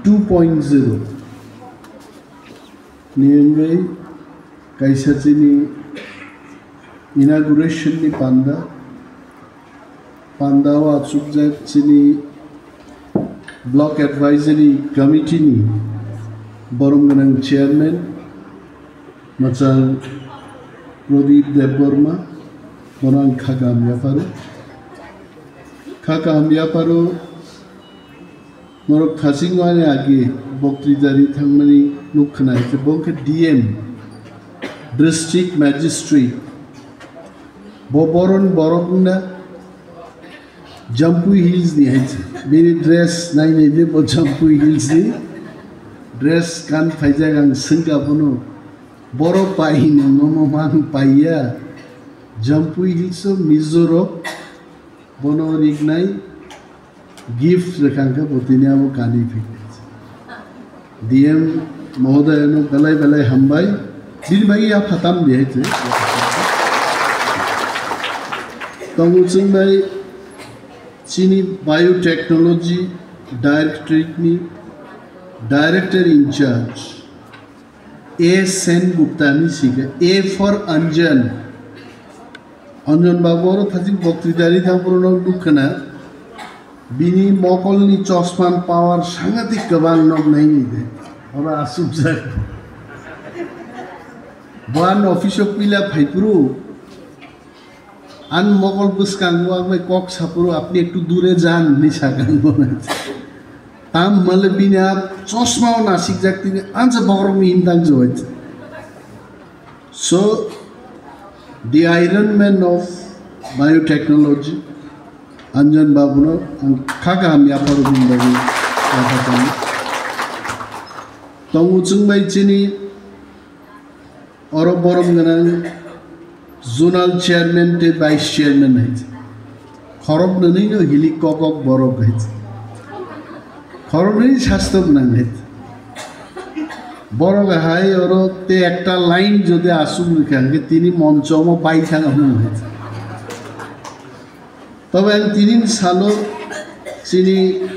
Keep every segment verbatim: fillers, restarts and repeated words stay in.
two point zero ni wngwi kaisa chini inauguration ni panda, panda o achukjak chini Block Advisory Committee ni borom gwnang chairman Mwchang Pradip Debbarma, bono ang kha kaham yapharo. Kha kaham yapharo, norok thasing wani agi boktrita ri thangmani nuk khna hai khe, bo khe D M, District Magistrate, bo boron borok wngna, Jampui Hills ni hai se. Bini dress nai nai de bo Jampui Hills ni dress kan phaijak, ang swngkha bono, boro pai no nono man paiya. Jampui Hills o Mizo rok bono rignai gift rwkha khe bo tini abo kanwi phaikha. D M mohodaya no belai belai hambai. Bini bagwi yapha tam di hai se. Tongo chwng bai chini biotechnology directorate ni director in charge A Sen Gupta ni sikha, A for Anjan. Anjan babu oro thajik boktrita ri thang phuru nok nuk khna. Bini mokolni chosman power sangatik kwbang nok naini de. Oro asukjak. Bo an office o puila phaiphuru, an mokol bwskango ang bai kok saphuru, "Apni ektu dure jan," hinwi sakha ang bono. Tam hwnle bini a chosma o nasikjak tini ansa bokrokni himtang jowai. So, the Iron Man of biotechnology, Anjan Babuno ang kha kaham yapharo bini bagwi yapha tangwi. Tongo chwng bai chini oro borom gwnang zonal chairman tei vice chairman hai. Khorok nwnwi no hili kokok borok hai. Khorok nwnwi sasto gwnang hai. Borok hai oro te ekta line jodi asuk rikha hwnkhe tini moncho omo pai thang hwnwi hai. Tobe ang tini salo chini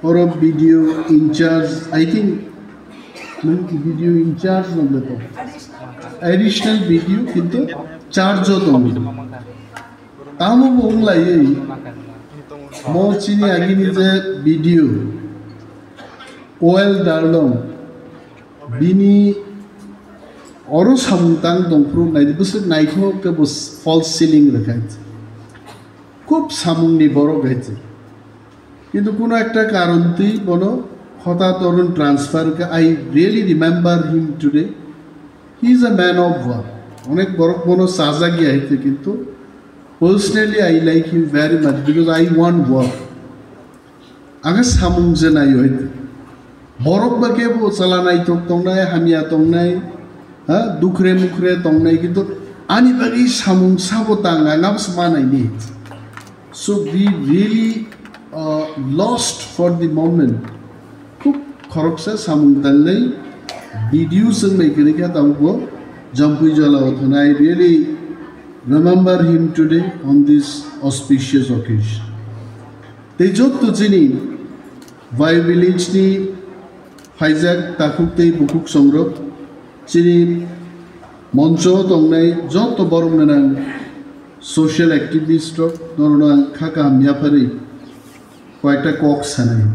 oro B D O in charge, I think, nwng B D O in charge nang le to. Additional B D O kintu charge o tongo. Tamo bo wng lai, mo chini agini je B D O, O L Darlong, bini oro samung tang tongphuru nai, bwswk naithok khe bo false ceiling rwkha. Khub samungni borok hai se. Kintu kuno ekta karon twi bono hota torun transfer khe, I really remember him today. He is a man of work. Onek borok bono sajak ya hai se, kintu personally I like him very much because I want work. Ang samung je naio hai. Borok ba kebo chala naithok tongnai, hamya tongnai, ha, dukre mukre tongnai, kintu ani bagwi samung sabo tang, ang abo se manai ni. So we really, uh, lost for the moment. Khub khoroksa samung tangnai, B D O swngnai kwrwi kha tabukbo Jampui Jala o thana. I really remember him today on this auspicious occasion. Tei jotto chini Bio Village ni phaijak takhuk tei bukhuk songrok, chini moncho o tongnai jotto borom gwnang social activist rok, norokno ang kha kaham yapharwi koyekta kok sanai.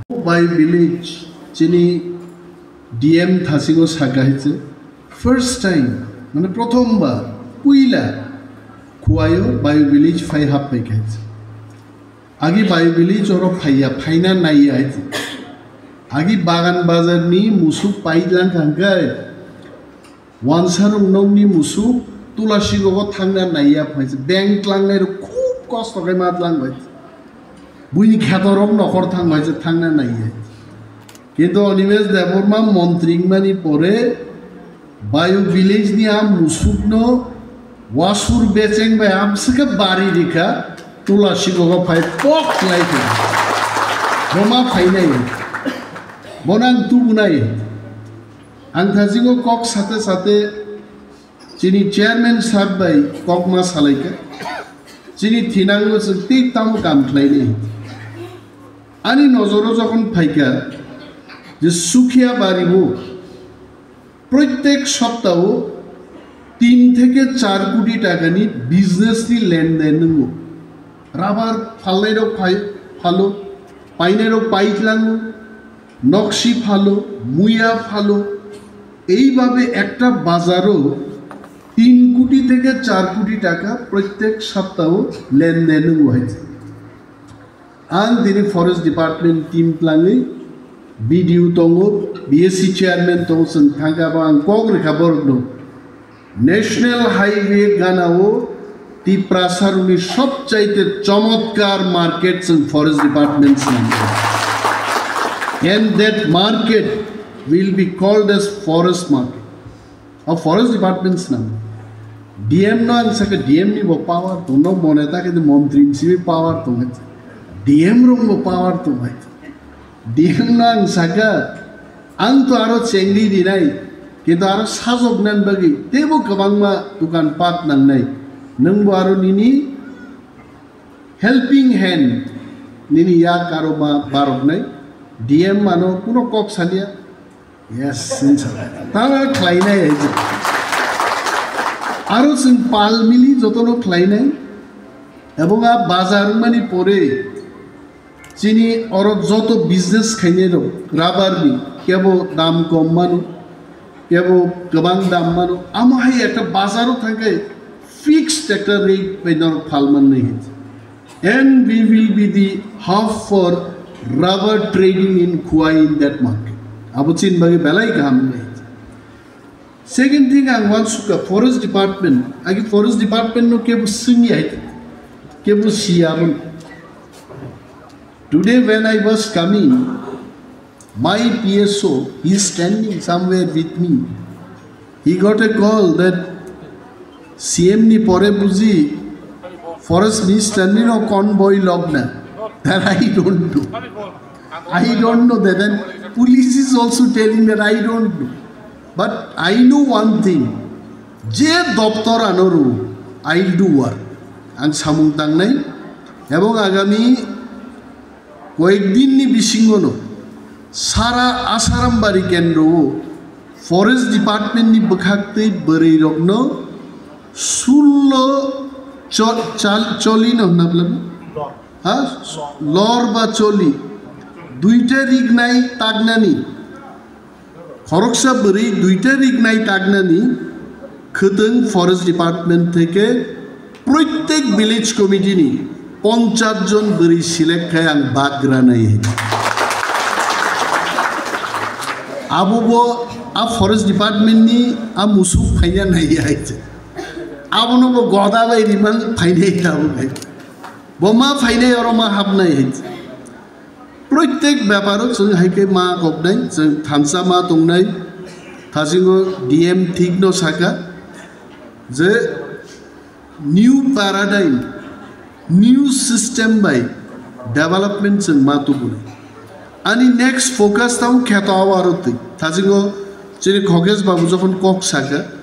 Bio Village chini D M thasingo sakha hai se, first time, mane prothom bar, puila Khowai o Bio Village phai hap paikha hai se. Agi Bio Village oro phaiya, phaina naiya hai se. Agi Bagan Bazar ni musuk paitlang kha hwnkhe, wansarok nokni musuk Tulasigogo thangna naiya phai se. Beng tlangnai rok khub kosto khe ma tlang bai se. Buini kheto rok nokhor thang bai se, thangna naiya. Kintu Animesh Debbarma montri wngmani pore Bio Village ni a musukno wasur becheng bai amswkhe bari rikha, Tulasigogo phai pok lai kha. Boma phainai. Bono ang tubunai. Ang thasingo kok sate sate chini chairman sahab bai kok ma salaikha. Chini thinangno chwng tei tamo kam khlainai. Ani nojoro jokhon phaikha je Sukhiya bari o proitek saptao tin theke char koti takani business ni lenden wngo. Rubber phalnairok phai phalo, painairok paitlango, nokshi phalo, muya phalo, এইভাবে একটা বাজারও তিন কোটি থেকে চার কোটি টাকা প্রত্যেক সপ্তাহ লেনদেন হয়েছে। Ang tini forest department team tlangwi B D O tongo, B S C chairman tongo, chwng thangkha bo ang kok rwkha borokno. National highway ganao Tiprasaroni sobchaite chomotkar market chwng forest department swnamkha. And that market will be called as forest market. O forest department swnam. D M no ang saka D M ni bo power tong, no mone ta khe montri ni simi power tong. D M rok bo power tong hai. D M no ang saka ang to aro chengri di nai. Kintu aro sajok nan bagi tebo kwbangma dukan pat nang nai. Nwng bo aro nini helping hand nini ya karo ma barok nai. D M ano kuno kok salia. Yes, sin sa. Tara khlainai hai je. Aro chwng pal mili jotono khlainai. Ebong a bazar mani pore chini oro joto business khainai rok rubber ni kebo dam kom mano, kebo kwbang dam mano. Amo hai ekta bazar o thangkai fixed ekta rate bai norok phal mannai hai je. And we will be the hub for rubber trading in Khowai in that market. Abo chini bagwi belai kaham wngwi. Second thing, ang uansukha forest department, agi forest department no kebo singya hai, kebo siya abo. Today when I was coming, my P S O, he is standing somewhere with me. He got a call that C M ni pore buji forest minister ni no convoy logna. That I don't know. I don't know that. And police is also telling that I don't know. But I know one thing. Je doptor anoru, I'll do work. Ang samung tangnai. Ebong agami koyek din ni bisingo no sara Asarambari kendro o forest department ni bwkhak twi bwrwi rok no sullo cho-, chal-, choli no hwnna bwlai ha lor ba choli duita rignai tagnani. Khoroksa bwrwi duita rignai tagnani khwtwng forest department theke proitek village committee ni ponchas jon bwrwi select khai ang bagra nai hai. Abo bo a forest department ni a musuk phaina nai hai. Abono bo goda bai rimang phainai abo hai. Bo ma phainai oro ma hapnai hai. Proitek beparo chwng hai khe ma koknai, chwng thansa ma tongnai, thasingo D M thik no saka je new paradigm, new system bai development chwng ma tubunai. Ani next focus tamo kheto awaro twi. Thasingo chini Khokesh babu jokhon kok saka,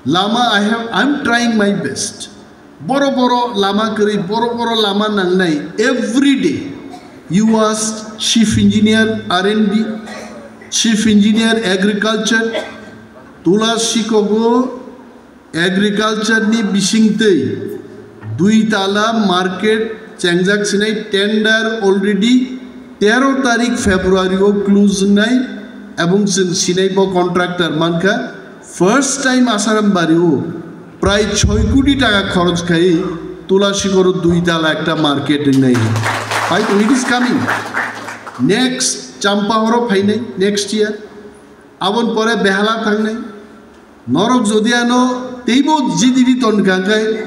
Lama, I have, I'm trying my best. Boro boro lama kwrwi, boro boro lama nangnai. Every day, you ask Chief Engineer R and D, Chief Engineer Agriculture, tula sikogo agriculture ni bisingtwi dui tala market chengjak sinai, tender already tero tarik February o close wngnai, ebong chwng sinai bo contractor mankha. First time Asarambari o prai choi koti taka khoroch khai Tulasikoro dui tala ekta market wngnai. Hai to it is coming. Next Champahoro phainai next year. Aboni pore Behala thangnai. Norok jodi ano teibo G D P ton kha khai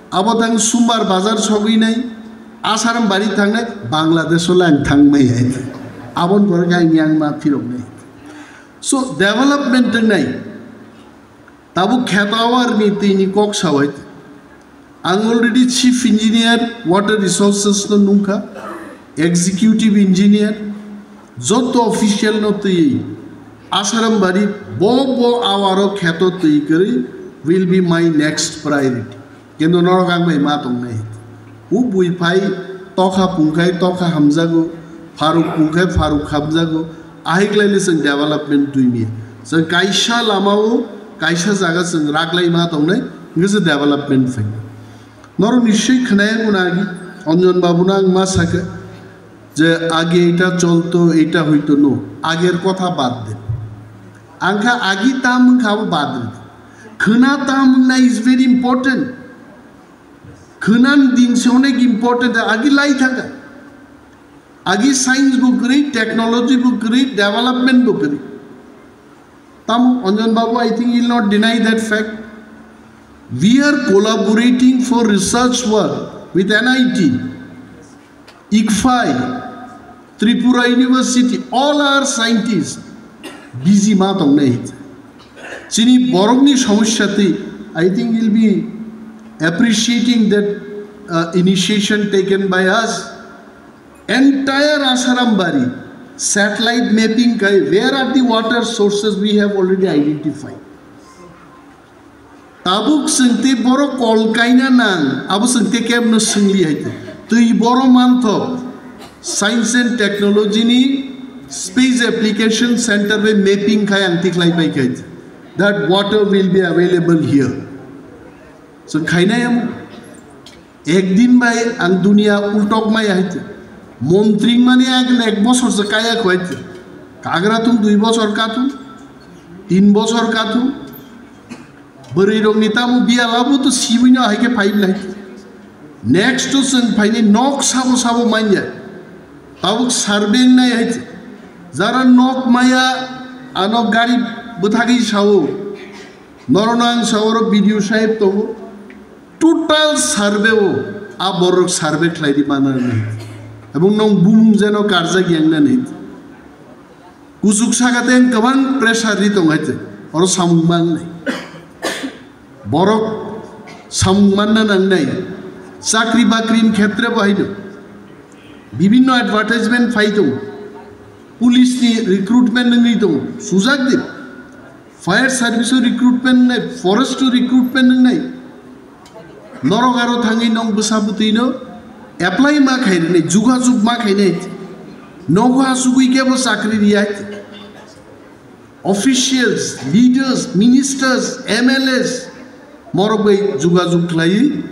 abo tang Sumbar bazar sogwi nai, Asarambari thangnai, Bangladesh o lang thangmai hai. Aboni pore khai Myanmar phiroknai. So development wngnai. Tabuk kheto awar ni twi ni kok sawai. Ang already Chief Engineer Water Resources no nungkha, Executive Engineer, joto official no twi Asarambari bo bo awaro kheto twi kwrwi will be my next priority. Kintu norok ang bai ma tongnai. Hubui phai tokha pungkhai tokha hamjago, Pharuk kung khe pharuk hamjago, ahai khlaile chwng development twi maya. Chwng kaisa lamao, kaisa jaga chwng raklai ma tongnai, hwnkhe se development phainai. Norok nischoi khwnaya wngna agi, Anjan babu no ang ma sakha je age eta cholto, eta hoito no, ager kotha bad de. Ang kha agi tam wngkha abo bad de. Khwna tam wngna is very important. Khwnan din se onek important, agi lai thangkha. Agi science bo kwrwi, technology bo kwrwi, development bo kwrwi. Tamo Anjan babu, I think you'll not deny that fact. We are collaborating for research work with N I T, ICFAI, Tripura University, all our scientists busy ma tongnai. Chini borokni somosya twi, I think you'll be appreciating that, uh, initiation taken by us. Entire Asarambari satellite mapping kai, where are the water sources we have already identified. Tabuk chwng tei borok kol kaina nang, abo chwng tei kebno swngli hai twi. Twi boro manthok, Science and Technology ni Space Application Center bai mapping khai ang tikhlai pai khai. That water will be available here. Chwng khainai amo. Ek din bai ang dunia ultok maya hai twi. Montri mani ek, ek bosor se kaya khwai twi. Kagra tung dui bosor katung, tin bosor katung. Bwrwi rokni tamo biyala bo to siwi no hai khe phai lai. Next to chwng phaini nok sabo sabo manya. Tabuk survey nai hai twi. Jara nok maya ano gari bwthagwi sao. Norokno ang sa oro B D O saheb tongo, total survey o a borok survey khlai di mana nai, ebong nong bumung jeno karjak yang nani. Kuchuk saka teng kwbang pressure ri tong hai twi, oro samung mang nai. Borok samung manna nang nai, chakri bakri ni khetre bo hai do. Bibinno advertisement phai tongo, police ni recruitment wngwi tongo, sujak di. Fire service o recruitment wngnai, forest o recruitment wngnai. Norok aro thangwi nong bwsa bwtwi no apply ma khai rwnai, jugajug ma khainai. Nogo asugwi kebo chakri riyai. Officials, leaders, ministers, M L As, morok bai jugajug khlaiwi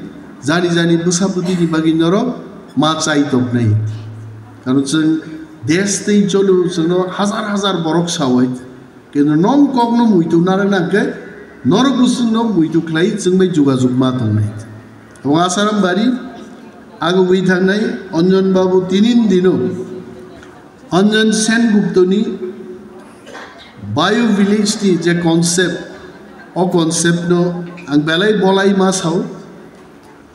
jani jani bwsa bwtwi ni bagwi norok ma chai toknai. Karon chwng desh tei cholo chwngno hazar hazar borok sawai. Kintu nong kokno muitu narwk nang khe norok bwswkno muitu khlai chwng bai jugajug ma tongnai. Obo Asarambari agugwi thangnai Anjan babu tinin dino Anjan Senguptani Bio Village ni je concept, o concept no ang belai bolai ma sao.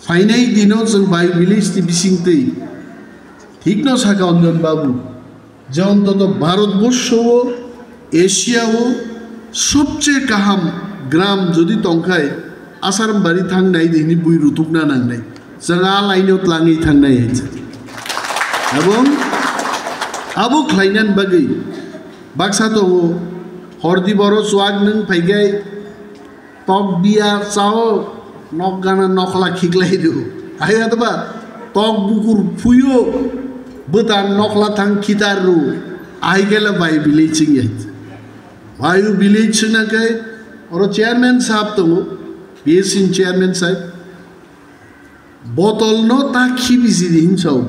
Phainai dino chwng Bio Village ni bisingtwi thikno sakha Anjan babu, je ontoto Bharatborsho o, Asia o sobche kaham gram jodi tongkhai Asarambari thangnai di hwnwi bui rutukna nangnai. Chwng a line o tlangwi thangnai hai se. Ebong abo khlainani bagwi baksa tongo, hordi boro chuak nwng phaikhai tok biya chao, nok gana nokhla khiklai rw. Hai atba tok bukur phuyo, bwtan nokhla thang khitar rw. Ahai khe le Bio Village chwng ya. Bio Village chwngna khe oro chairman sahab tongo, B S C ni chairman sahab. Botol no ta khibiji di hinwi sao,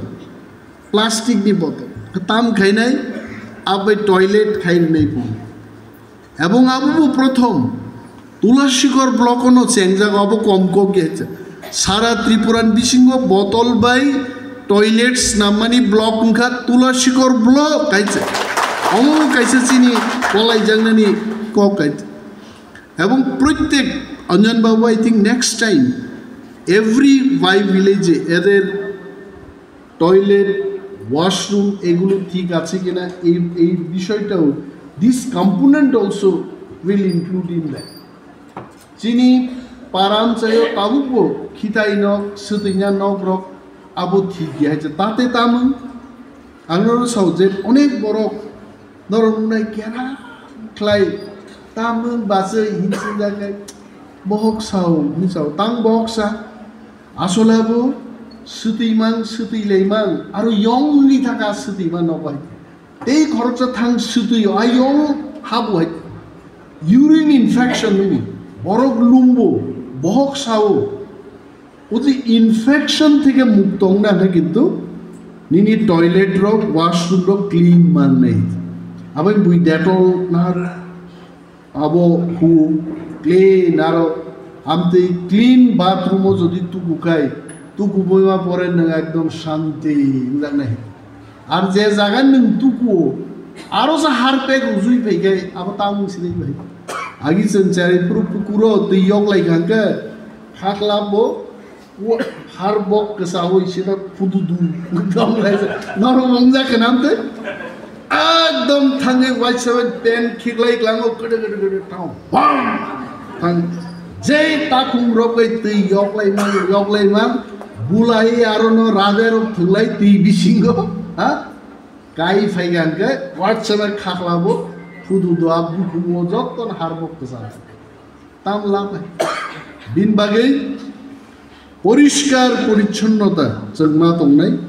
plastic ni botol. Tam khainai, abai toilet khai rwnai bo. Ebong abo bo prothom Tulashikor block no chengjak, abo kom kok ge. Sara Tripura ni bisingo botol bai toilet snammani block wngkha Tulashikor block kaisa. Omo kaisa chini kolaijaknani kok kaisa. Ebong proitek Anjan babu, I think next time every Bio Village e eder toilet, washroom এগুলো ঠিক আছে কিনা এই, এই বিষয়টাও, this component also will include in that. Chini param chayo tabukbo khitai nok, swtwina nok rok abo thik ya hai se. Tate tamung ang no sao je onek borok norok nungnai kera khlai tamung bachai hinsinjakai bohok sao hinwi sao tang bohok sa. Asole abo Swtwi mang, swtwi lai mang, aro yong ni thaka swtwi ma nogo hai. Tei khoroksa thang swtwi o, a yong habu hai. Urine infection ni, borok lumbo, bohok sao. O je infection theke mukto wngna khe kintu nini toilet rok, washroom rok clean man nai. Abai bui Dettol nahar. Abo hu clean aro amtwi clean bathroom o jodi tuku khai, tuku boima pore nwng ekdom shanti wngjaknai. Ar je jaga nwng tuku o, aro sa harpek ujui phai khai, abo tamung sinai bai. Agi chwng chari phuru pukuro twi yok lai kha hwnkhe, hakla bo O har bok kwsa oi sida phudu du. Dong lai se. Norok wngja khe nam tei. Ekdom thangwi waisa pen khiklai klango kede kede kede tang. Bam! Thang. Jei takhum rok bai twi yoklai man, yoklai man. Bulai aro no raja rok thunglai twi bisingo. Ha? Kai phai gan ke waisa bai khakla bo phudu do a bukhum o jotton har bok kwsa. Tam lab hai. Bin bagwi poriskar porichonnota chwng ma tongnai.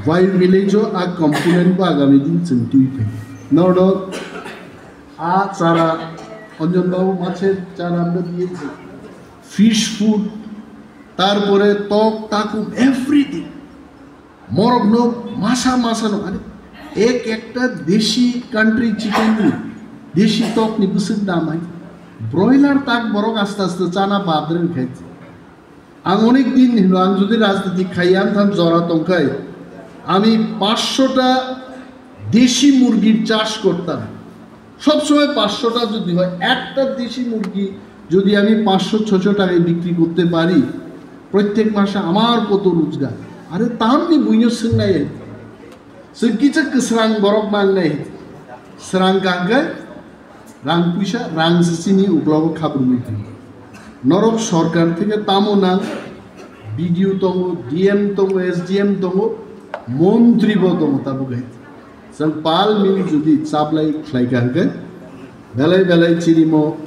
Vai village o a component bo agami din chwng twi phai. Norok a chara, Anjan babu mache chara amda diye. Fish food, tarpore tok takum, everything. Morok no masa masa no, ani ek ekta desi country chicken ni, desi tok ni bwswk dam hai. Broiler tak borok aste aste chana bad rwng khai. Ang onek din hino, ang jodi rajniti khai, ang than jora tong khai, ami panchsho ta desi murgir chas kortam. সবসময় পাঁচশোটা যদি হয়, একটা দেশি মুরগি যদি আমি পাঁচশো ছয়শো টাকায় বিক্রি করতে পারি, প্রত্যেক মাসে আমার কত রোজগার? আরে, তামনি বুঝো সিংনাই, সিংকিচা কিসরাং বরক মাংনাই, সিরাং কাঙ্গে রাং পুইসা, রাং সিসিনি উগলাবো খাবার meeting. Norok sorkar theke tamo nang, B D O tongo, D M tongo, S D M tongo, montri bo tongo, tabuk hai. Chwng pal mil jodi chaplai khlai kha hwnkhe, belai belai chini mo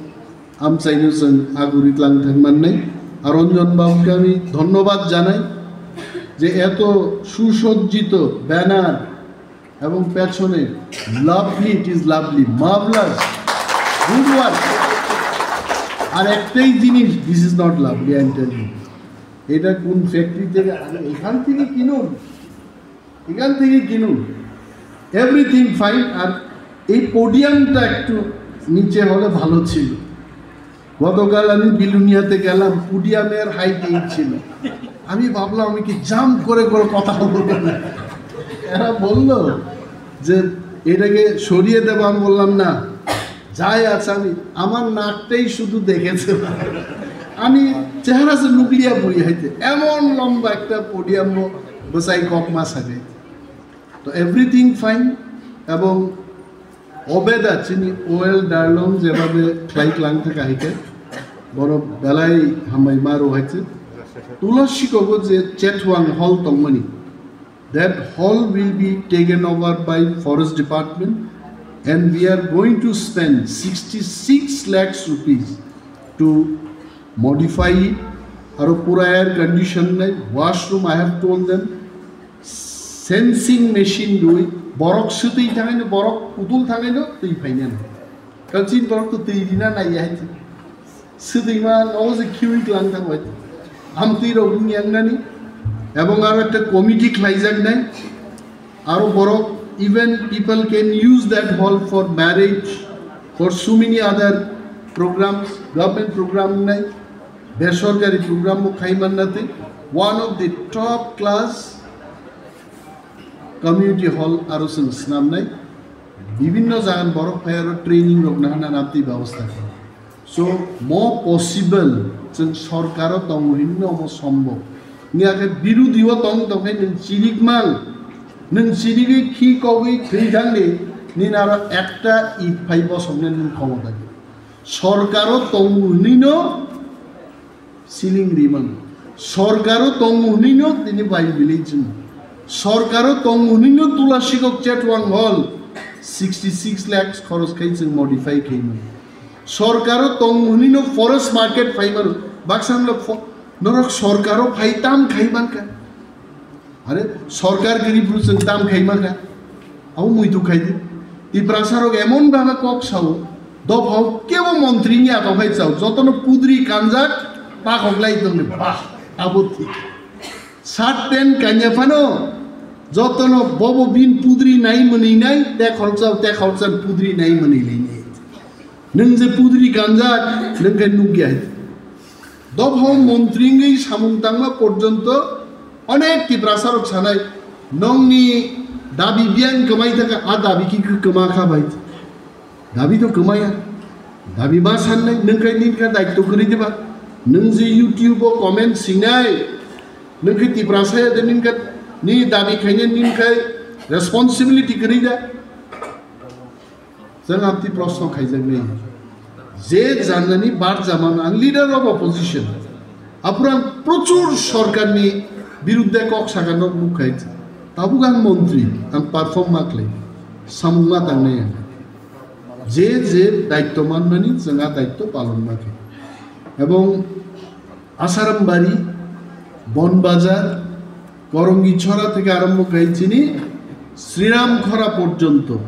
amchaino chwng aguri tlang thang mannai. Aronjon babu khe ami dhonnobad janai je eto susojjito banner ebong pechone lovely, it is lovely, marvelous, good work. Ar ektai jinis, this is not lovely, I am telling you. এটা কোন ফ্যাক্টরি থেকে আনে? এখান থেকে কিনুন, এখান থেকে কিনুন, এভরিথিং ফাইন। আর এই পোডিয়ামটা একটু নিচে হলে ভালো ছিল। গতকাল আমি বিলুনিয়াতে গেলাম, পোডিয়ামের হাইট এইট ছিল। আমি ভাবলাম আমি কি জাম্প করে করে কথা বলবো না। এরা বলল যে এটাকে সরিয়ে দেবো, আমি বললাম না, যাই আছে আমি, আমার নাকটাই শুধু দেখেছে। আমি চেহারা সে লুকলিয়া বই হইতে এমন লম্বা একটা পোডিয়াম বসাই কক মাছ হবে। তো এভরিথিং ফাইন। এবং অবেদা চিনি ওয়েল ডার্লং যেভাবে ফ্লাইট লাং থেকে আহিতে বড় বেলাই হামাই মারো হয়েছে। তুলসী কবর যে চেটওয়াং হল তংমনি, that hall will be taken over by forest department and we are going to spend sixty-six lakhs rupees to modify it. Aro pura air condition nai, washroom, I have told them, sensing machine rui, borok sutui thangai no, borok udul thangai no, tui phainai no. Kalchin borok to tui rina nai ya hai. Swtwima nogo je khiwi tlang thang bai. Amtwi rok wng yang nani. Ebong aro ekta committee khlaijak nai. Aro borok, even people can use that hall for marriage, for so many other programs, government program nai, besorkari program bo khai man na twi. One of the top class community hall aro chwng swnam nai. Bibinno jagan borok phai aro training rok nahana naptwi babostha khe. So, mo possible, chwng sorkaro tongo hinwi no mo sombo. Wngya khe birudhi o tong tong khe nwng chirik mang, nwng chirigwi khi kogwi thwi thangni, nini aro ekta it phai bosongni nwng khomota gwi. Sorkaro tongo hinwi no ceiling rimang. Sorkaro tongo hinwi no tini bai village no. Sorkaro tongo hinwi no Tulasikok Chetwang Hall sixty six lakhs khoros khai chwng modify khaimang. Sorkaro tong hwnwi no forest market phai mano. Baksa no fo-, norok sorkaro phai tam khai mankha. Are sorkar giri phuru chwng tam khaima kha. Abo muitu khai di. Tiprasa rok emon bhabe kok sao, dophao kebo montri ni ato khai chao, jotono pudri kanjak, pakhok lai tongni, bah, abo thik. Shirt pant kanya phano, jotono bobo bin pudri nai mwnwi nai, te khoroksa, te khoroksa pudri nai mwnwi lai nai. Nwng je pudri kanjak, nwng khe nukya. Dophao montri wngwi samung tangma porjonto onek Tiprasa rok sanai, nongni dabi biyang kwmai thaka, a dabi ki kwma kha bai. Dabi to kwmaya. Dabi ma sannai, nwng khe nini khe daitto kwrwi diba. Nwng je YouTube o comment sinai, nwng khe Tiprasa ya de nini khe, nini dabi khainai nini khe responsibility kwrwi da. Chwng amtwi proshno khaijaknai. Je janani bar jaman ang leader of opposition. Aphuru ang prochur sorkarni birudde kok sakano mukha hai. Tabuk ang montri, ang perform ma khlai. Samung ma tangnai ang. Je je daitto manmani chwng a daitto palon ma khe. Ebong Asarambari, Bonbazar, Korongi Chora theke arombo khai chini Sriram Khora porjonto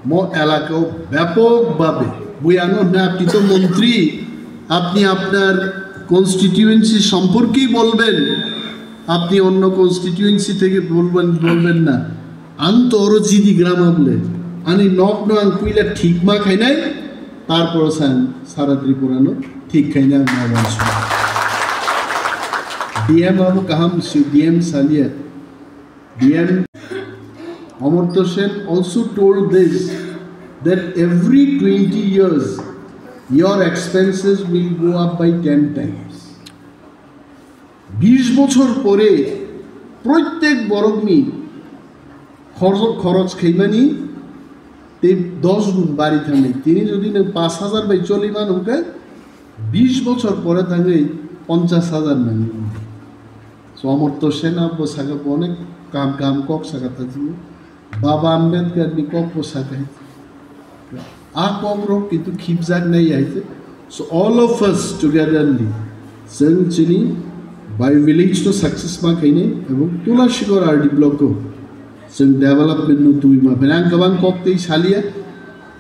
mo elakao byapok bhabe bui ano hwnna, apni to montri, apni apnar constituency somporke bolben, apni onno constituency theke bolben, bolben na. Ang to oro jidi grama bole. Ani nok no ang puila thik ma khainai, tarpor se ang sara Tripura no thik khainai ang ma wansu. D M abo kaham si D M salia. D M Amartya Sen also told this, that every twenty years your expenses will go up by ten times. Bish bochor pore proitek borokni khorjo-, khoroj khaimani tei dos gun bari thangwi. Tini jodi nwng pash hajar bai choli mano hwnkhe, bish bochor pore thangwi ponchash hajar nangwi. So, Amartya Sen abo saka bo onek kaham kaham kok saka thangwi. Baba Ambedkar ni kok bo sakai. A kok rok kintu khibjak nai hai se. So all of us togetherly, chwng chini by village to success ma khainai, ebong Tulashigor R D block o chwng development no twi ma phainai. Ang kwbang kok tei salia,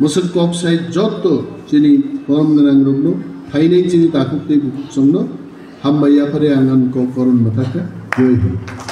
mwswk kok sai jotto chini borom gwnang rok no phainai chini takhuk tei bukhuk chwng no hambai yaphari ang ang kok koron ma thaka. Jai Hind.